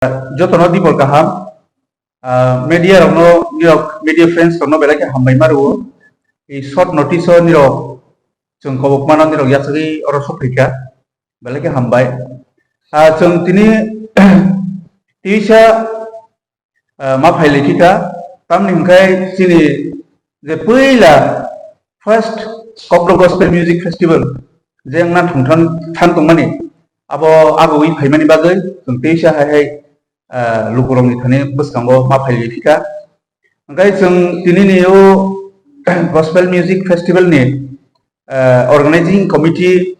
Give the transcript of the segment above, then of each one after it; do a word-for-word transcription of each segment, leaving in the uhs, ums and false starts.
Jotono dibor kaham. Ah, media rokno, nirok media friends rokno belai khe hambai ma rwo. Ei short notice o nirok chwng kobok mano, nirok yachagwi oro sokphaikha. Belai khe hambai. Ah, chwng tini tisa, ah, ma phailai khikha. Tamni hwnkhe chini je puila first Kokborok Gospel Music Festival je wngna thwngthang tongmani, abo agwi phaimani bagwi chwng teisa hai hai, ah, lukurokni thani bwskango ma phailai khikha. Hwnkhe chwng tinini o Gospel Music Festival ni, ah, organizing committee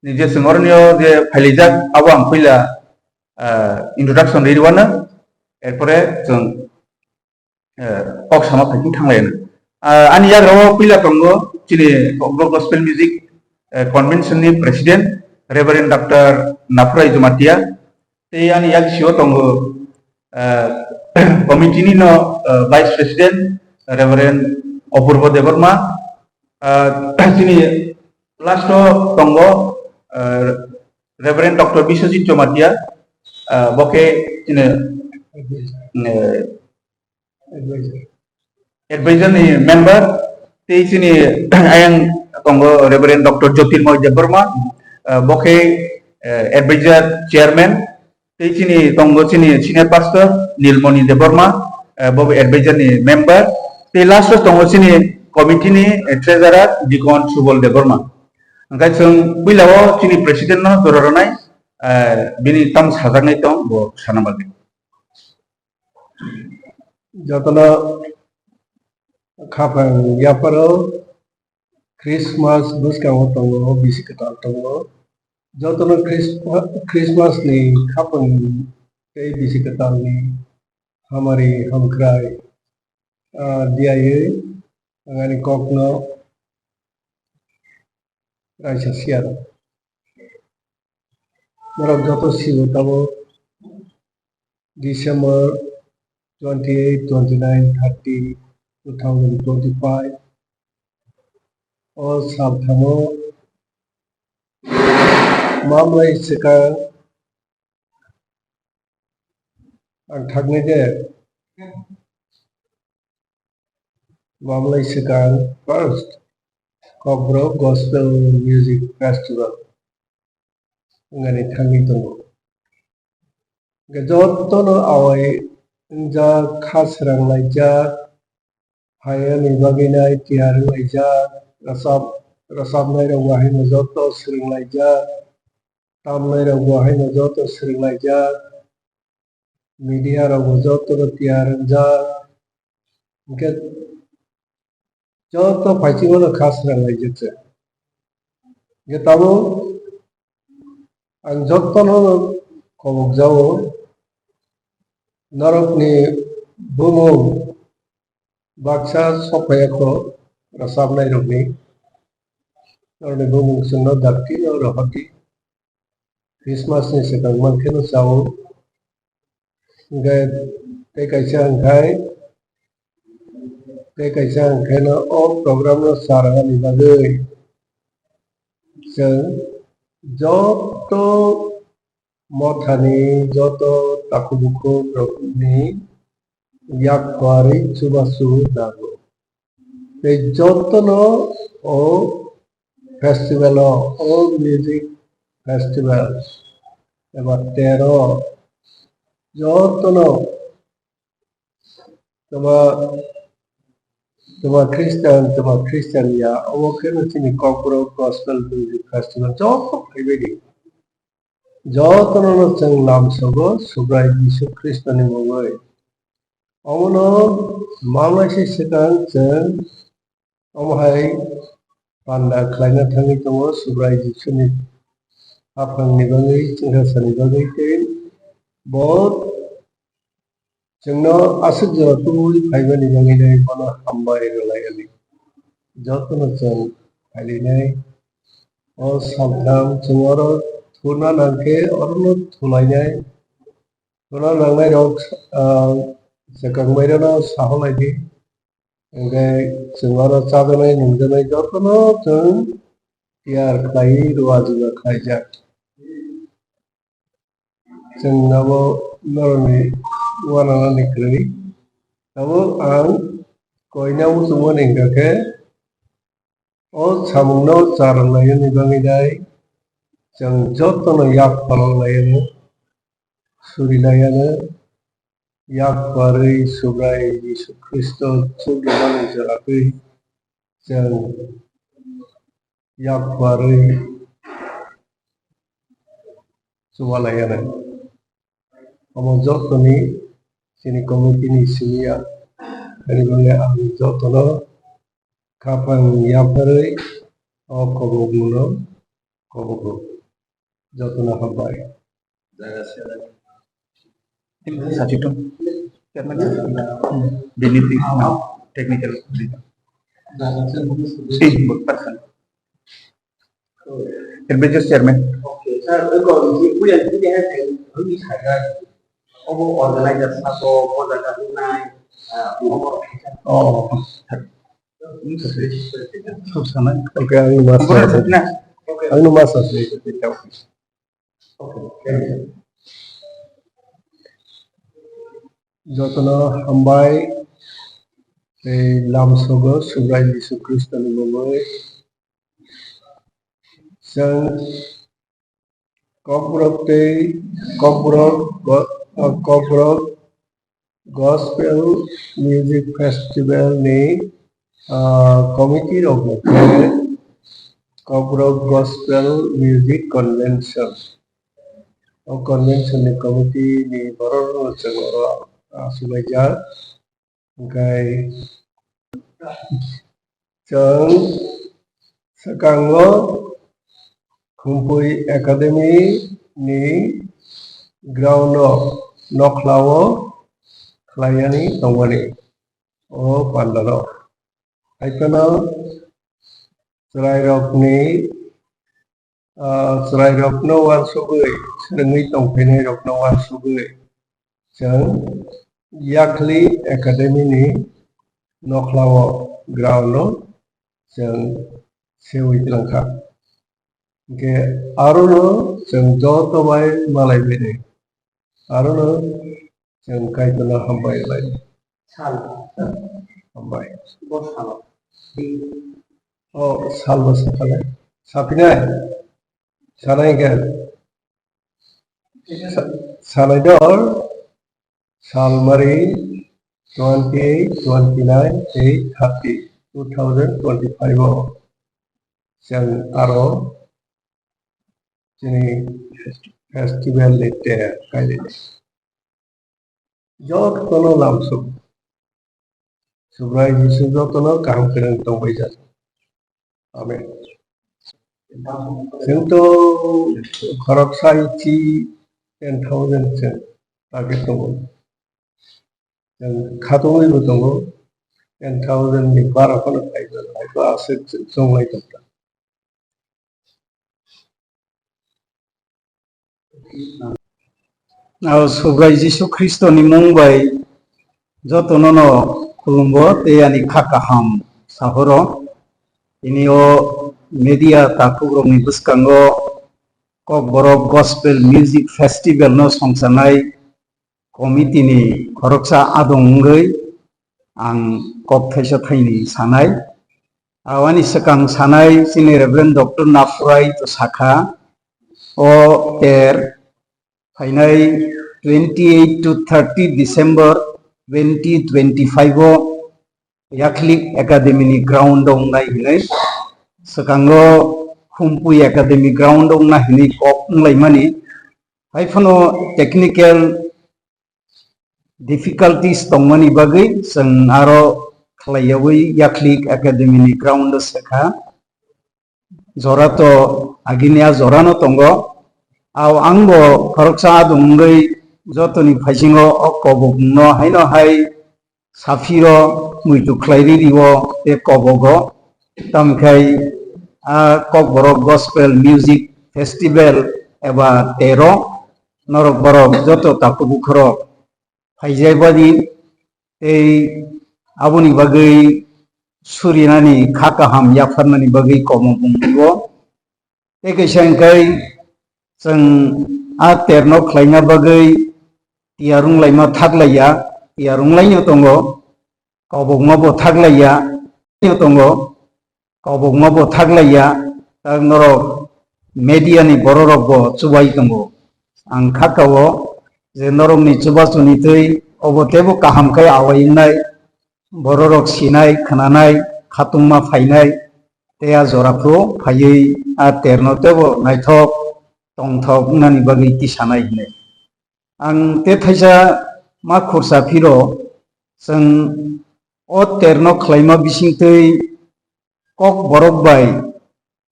ni je chwng oroni o je phailaijak, abo ang puila, ah, introduction rwi rwano, erpore chwng eh, kok sama phaikhe thanglaino. Ah, ani yagra o puila tongo chini Kokborok Gospel Music, eh, Convention ni President Reverend Doctor Naphurai Jamatia, tei ani yaksi o tongo, eh, committee ni no, eh, Vice President Reverend Apurbo Debbarma, ah, chini last o tongo, eh, Reverend Doctor Biswajit Jamatia, ah, bo khe chini, eh, advisor ni member, tei chini ayang tongo Reverend Doctor Jyotirmoy Debbarma, ah, bo khe, eh, advisor chairman, tei chini tongo chini senior pastor Nilmoni Debbarma, eh, bo advisor ni member, tei last o tongo chini committee ni, eh, treasurer Deacon Subol Debbarma. Hwnkhe chwng puila o chini president no jora rwnai, eh, bini tamo sajaknai tong bo sana bagwi. Jotono khapang yapharo Christmas bwskango tongo, bisi kwtal tongo. Jotono Christma-, Christmas ni khapang tei bisi kwtal ni hamari hamkrai, ah, diyawi ang ani kokno raisa siyaro. Norok joto sibo tabuk December twenty-eight, twenty-nine, thirty, two thousand twenty-five o salthamo mamlai swkang ang thaknai de. Mamlai swkang first Kokborok Gospel Music Festival wngani thangwi tongo. Hwnkhe jotono awai wngjak, kha srang laijak, phaiyani bagwi nai tiyar wnglaijak, rwchap-, rwchapnai rok bo haino joto swrwnglaijak, tamnai rok bo haino joto swrwnglaijak, media rok bo joto no tiyar wngjak, hwnkhe joto phaichingmano kha srang laijak se. Hwnkhe tabuk ang jotono kobok jao, norokni bumung baksa sokphaiya kho rwchapnai rokni, norokni bumung chwngno dakti no rohordi. Christmas ni swkang mankhe no chao. Hwnkhe tei kaisa hwnkhai, tei kaisa hwnkheno o program no charwani bagwi chwng joto mothani, joto takhuk bukhuk rokni yak kwrwi chubachu nango. Tei jotono o festival o, o music festival eba tero jotono twma, twma Christian, twma Christian ya, omo kheno chini Kokborok Gospel Music Festival joto phaibaidi. Jotono no chwng lamsogo Subrai Jisu Khristoni mungwi. Omono mamlaisa swkang chwng omo hai panda khlaina thangwi tongo Subrai Jisuni haphangni bagwi, chwngsacha ni bagwi tei bo chwngno aswk jora tubui phaimani bagwi nai bono hambai rwlai ani. Jotono chwng phailainai. O saltham chwng oro thuna nangkhe orono thulainai. Thuna nangnairok, ah, swkang bairano saholaidi. Hwnkhe chwng oro chajaknai nungjaknai jotono chwng tiyar khlaiwi rwajwk khlaijak. Chwng abo norokni uananani kwrwi. Tabuk ang koina muchungmani hwnkha khe, o samungno charwk lainani bagwi dai chwng jotono yak phalok laiano, suri laiano, yak barwi Subrai Jisu Khristo chuknomanwi chwrakwi chwng yak barwi chubalaianai. Omo jotoni chini committee ni simi ya, ani bagwi ang jotono khapang yapharwi o kobokmungno kobogo. Jotono hambai. Satitung, chairman satitung. Bini twi technical. Advisor chairman. Obo organizer sabo, o jaga nai, ah, obo. Oh. Oke, ang mas. Ang mas. Jotono hambai tei lamsogo Subrai Jisu Khristoni mungwi. Chwng Kokborok tei Kokborok go-, Kokborok Gospel Music Festival ni, ah, committee rok khe Kokborok Gospel Music Convention. O convention ni committee ni borok rok chwng oro, ah, achuk laijak. Hwnkhe chwng swkango Khumpui Academy ni ground o nokhlao khlainani tongmani o pandalo. Haiphano chwrairokni, ah, chwrairokno uansugwi, swrwngwi tongphainairokno uansugwi, chwng Yakli Academy ni nokhlao ground o chwng sewi twlang kha. Hwnkhe arono chwng joto bai malai bini. Arono chwng Kaitorno hambai lai. Sal. Hambai. Bo salo. O sal bo sakale. Sapinai. Sanai khe. Sa-, sanai dor. Salmari twenty-eight, twenty-nine, eight, thirty, two thousand twenty-five o. Chwng aro chini festival ni ter kailini. Jotono lamsuk. Subrai Jisu jotono kaham khe nang tongbai jak. Amen. Chwng to khoroksa ichi ten thousand chwng target tongo. Chwng khatungwi bo tongo, ten thousand ni bara phano khaijak, haiba aswk chwng chonglai tongkha. O Subrai Jisu Khristoni mung bai jotono no khulumgo tei ani kha kaham sahoro. Tini o media takhukrokni bwskango Kokborok Gospel Music Festival no songchanai committee ni khoroksa adong wngwi ang kok thaisa thaini sanai. Awani swkang sanai chini Reverend Doctor Napurai to sakha, o ter phainai twenty-eight to thirty December twenty twenty-five o Yaklik Academy ni ground o wngnai hinwi, swkango Khumpui Academy ground o wngna hinwi kok wnglaimani. Haiphano technical difficulties tongmani bagwi chwng aro khlaiyawi Yaklik Academy ni ground o swkha. Jora to agini a jora no tongo. Ao ang bo khoroksa adong wngwi jotoni phaisingo o kobok no haino hai saphiro muitu khlai riri o tei kobogo. Tamkhai a Kokborok Gospel Music Festival eba tero norok borok joto takhuk bukhorok phaijai badi tei aboni bagwi surinani kha kaham yapharnani bagwi komo bumligo. Tei kaisa hwnkhe chwng a terno khlaina bagwi tiyar wnglaima thaklaiya, tiyar wnglaino tongo, kobokma bo thaklaiya, tongo, kobokma bo thaklaiya, tak norok media ni bororok bo chubai tongo. Ang kha kao je norokni chubachu ni twi obo teibo kaham khe awai wngnai, bororok sinai, khwnanai, khatungma phainai, tei a jora phuru phaiwi a terno teibo naithok tongthok wngnani bagwi tisanai hwnwi. Ang tei thaisa ma khursa phiro, chwng o terno khlaima bisingtwi Kokborok bai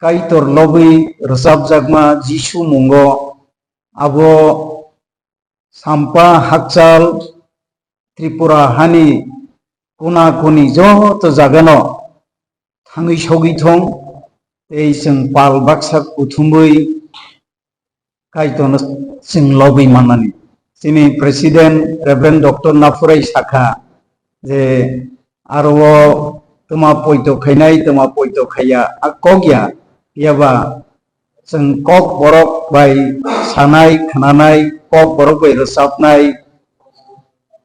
Kaitor lobwi rwchapjakma Jisu mungo abo Sampa hakchal Tripura hani kuna kuni joto jagano thangwi sogwi thung tei chwng pal baksa kuthumwi Kaitorno chwng lobwi mannani. Chini President Reverend Doctor Naphurai sakha je aro o twma poito khainai, twma poito khaiya, a kok ya, phiya ba chwng Kokborok bai sanai, khwnanai, Kokborok bai rwchapnai,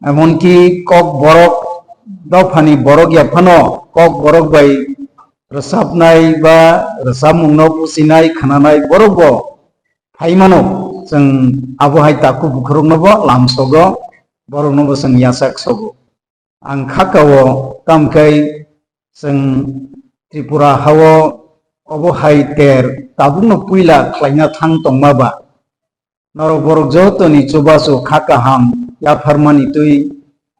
emonki Kokborok dophani borok ya phano Kokborok bai rwchapnai ba rwchapmungno bujinai, khwnanai borok bo phai mano, chwng abo hai takhuk bukhurokno bo lamsogo, borokno bo chwng yachak sogo. Ang kha kao, tamo khe chwng Tripura hao obo hai ter tabukno puila khlaina thang tongma ba, norok borok jotoni chubachu kha kaham yapharmani twi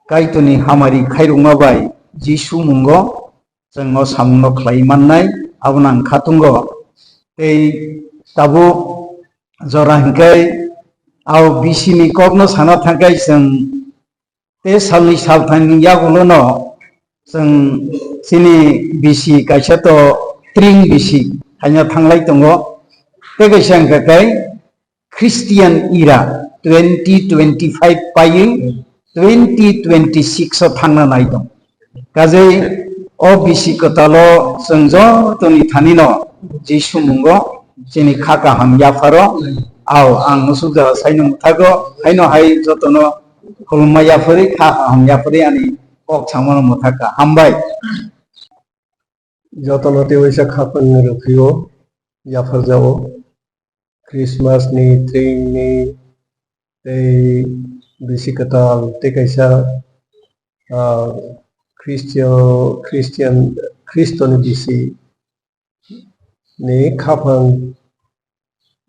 Kaitorni hamari khairokma bai Jisu mungo chwng o samungno khlai mannai, abono ang khatungo. Tei tabuk jora hinkhe abo bisini kokno sana thangkhai chwng tei salni salthani yagulono chwng chini bisi kaisa to tring bisi haino thanglai tongo. Tei kaisa hinkhe khe Christian era twenty twenty-five paiwi twenty twenty-six o thangna nai tong. Kajei o bisi kwtalo chwng jotoni thanino Jisu mungo chini kha kaham yapharo. Ao ang musuk jora saino mwthago, haino hai jotono khulumma yaphari, kha kaham yaphari ani kok samano mwthakha. Hambai. Jotono tei waisa khaphang ni rwphio yapharjao. Christmas ni, tring ni, tei bisi kwtal, tei kaisa, ah, Christian, Christian, Christo ni bisi ni khaphang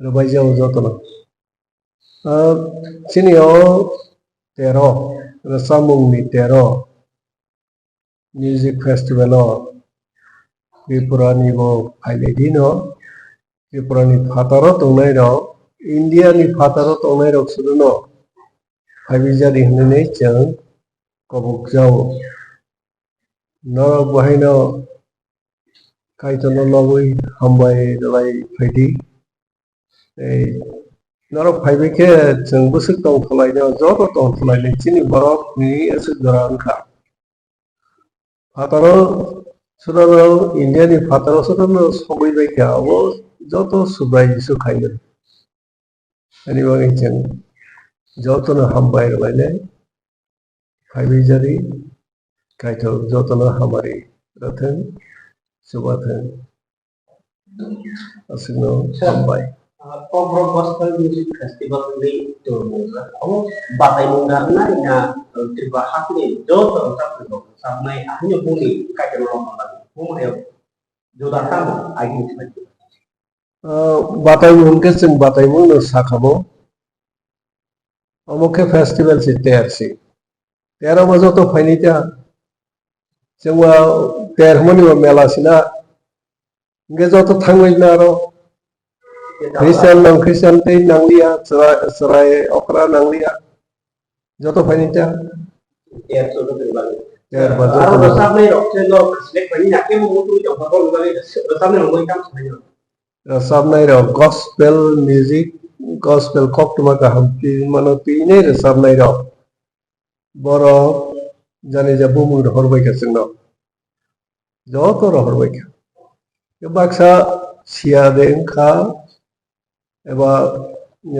rwbaijao jotono. Ah, chini o tero, rwchapmung ni tero, Music Festival o Tripura ni bo phailai di no, Tripura ni phataro tongnai rok, India ni phataro tongnai rok sudu no phaibi jadi hinwi chwng kobok jao. Norok bo haino Kaitorno lobwi hambai rwlai phaidi. Tei norok phaibai khe chwng bwswk tong khlai no, joto tong khlai no, chini borok ni aswk jora wngkha. Phataro suda no, India ni phataro suda no sogwi bai kha, abo joto Subrai Jisu khainai. Ani bagwi chwng jotono hambai rwlainai. Phaibai jadi Kaitor jotono hamari rwthwng, chubathwng. Aswkno hambai. Ah, Kokborok Gospel Music Festival hwnwi tongo. Abo bataimung na wngnai na, ah, Tripura hakni joto rwchapmung rok rwchapnai ahino boni Kaitorno lobmani bumung rok juda tamo agini sai. Ah, bataimung hwnkhe chwng bataimungno sakhamo. Omo khe festival se ter se. Ter obo joto phainai ta. Chwngba ter hwnmani bo mela sina. Hwnkhe joto thangwi na aro. Christian non Christian tei nangliya, chwrai, chwrai okra nangliya. Joto phainai ta. Ter ba joto. Aro rwchapnai rok khe no select phainai na khe bo muitu tongkha bo bagwi rwchapnai rok bai kam sanai no. Rwchapnai rok gospel music, gospel koktwma kaham twi mano twi nai rwchapnai rok. Borok jani ja bumung rohor bai kha chwngno. Joto rohor bai kha. Baksa siya de wngkha eba,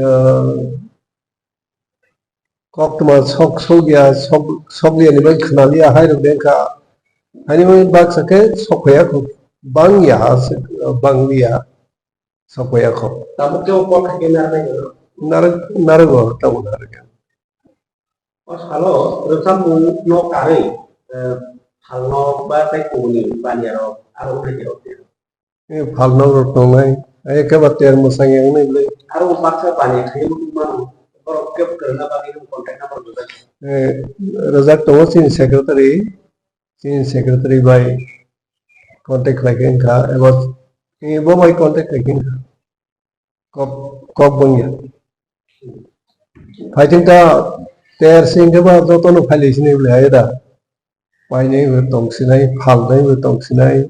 ah, Koktwma sok sokya, sok, sokliya ni bai khwnaliya hai rok de wngkha. Haini bai baksa khe sok phaiya kho, bangya, banglia, sok phaiya kho. Tabuk khe o kok hai khe narwknai gwnang. Narwk, narwgo, tabuk narwkya. O salo rwchapmung no karwi, eh, phalno ba tei kubuni baniya rok aro wngkha khe rok. Eh, phalno rok tongnai, eh, khe ba ter mwsang yang nai bwlai. Aro baksa baniya khe mano, borok khe kwrwngna bagwi contact number rwjak. Eh, rwjak tongo chini secretary, chini secretary bai contact khlai khe wngkha, ebo, eh, bo bai contact khlai khe wngkha. Kok, kok bangya. Phaithing ta ter sing khe ba joto no phailai sinai bwlai hai da. Painai bo tong sinai, phalnai bo tong sinai.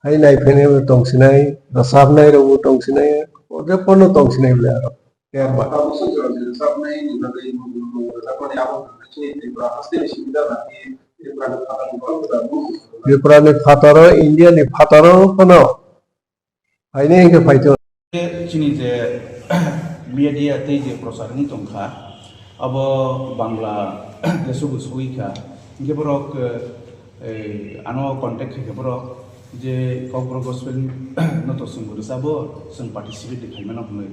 Hai nai phainai bo tong sinai, rwchapnai rok bo tong sinai, o je pono tong sinai bwlai aro. Ter ba. Tripura ni phataro, India ni phataro, phano. Haini hwnkhe phai tong. Chini je media tei je prochar wngwi tongkha, abo Bangla deso bo sogwi kha. Hwnkhe borok, eh, ano contact khai kha borok je Kokborok Gospel no to chwng bo rwchabo, chwng participate khaimano hwnwi.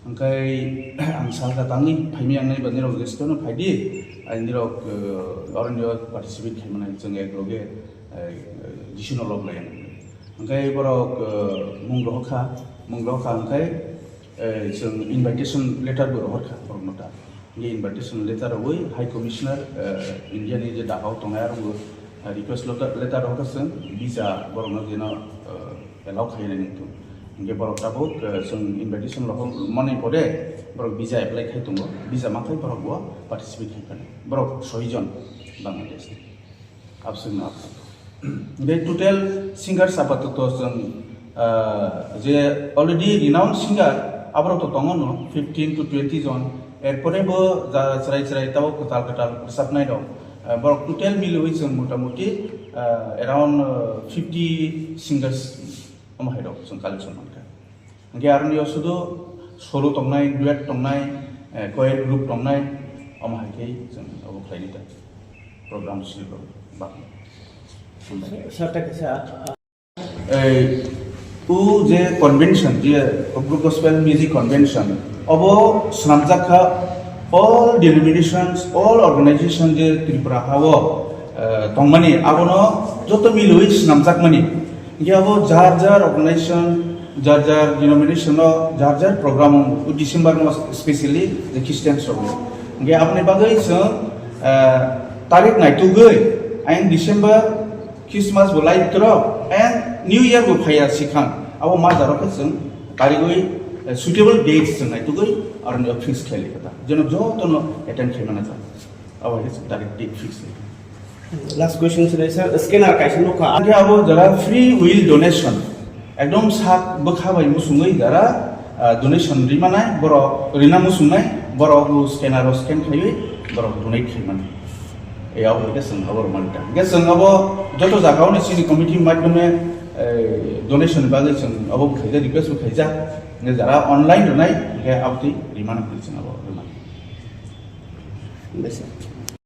Hwnkhe ang salka tangwi phaimani ang nai ba nirok list no phaidi, ai nirok, eh, oroni participate khaimani chwng ek loge, eh, Jisuno lok lai ang. Hwnkhe borok, eh, mung rohor kha, mung rohor kha hwnkhe, eh, chwng invitation letter bo rohor kha borokno ta. Hwnkhe invitation letter rwui High Commissioner, eh, India ni je Dhaka o tongnai aro bo, eh, request letter, letter rohor kha chwng visa borokno jeno, eh, allow khainai wngthung. Hwnkhe borok tabuk, eh, chwng invitation rohor mani pore borok visa apply khai tongo, visa mankhai borok bo participate khai phano. Borok soi jon Bangladesh ni. Abswkno abswk. Hwnkhe total singers apatoto chwng, ah, je already renowned singer aborok to tongo no fifteen to twenty jon. Erpore bo ja chwrai chwrai tabo kwtal kwtal rwchapnai rok. Ah, borok total miliwi chwng motamuti, ah, around, ah, fifty singers omo hai rok chwng collection mankha. Hwnkhe aroni o sudu solo tongnai, duet tongnai, eh, choir group tongnai, omo hai khe chwng obo khlaini ta program swnwi rok bakno. Sir, ta kisa, ah, eh, o je convention, je Kokborok Gospel Music Convention, obo swnamjak kha all denominations, all organization je Tripura ha o, eh, tongmani, abono joto milwi swnamjakmani. Hingke abo jar jar organization, jar jar denomination o jar jar program wngo, o December mas specially the Christians rok ni. Hingke aboni bagwi chwng, eh, tarik naitugwi, ayang December Christmas bo lai kwrwk, ayang New Year bo phaiya sikhang, abo ma jaro khe chwng tarigwi, eh, suitable dates chwng naitugwi aroni o fix khlai kha ta, jeno jotono attend khlai mana ta. Abo hai khe tarik date fix khlai. Last question sir, sir, scanner kaisa nukha. Hingke abo jara free will donation. Ekdom sak bwkha bai musungwi jara, ah, donation rimanai, borok rina musungnai, borok bo scanner o scan khaiwi borok donate khaimani. E abo hingke chwng abo rwmani ta. Hingke chwng abo joto jagao ni chini committee madhyome, eh, donation ni bagwi chwng abo bo khaijak, request bo khaijak. Hingke jara online rwnai, hingke abotwi rimani hwnwi chwng abo rwmani. Besa.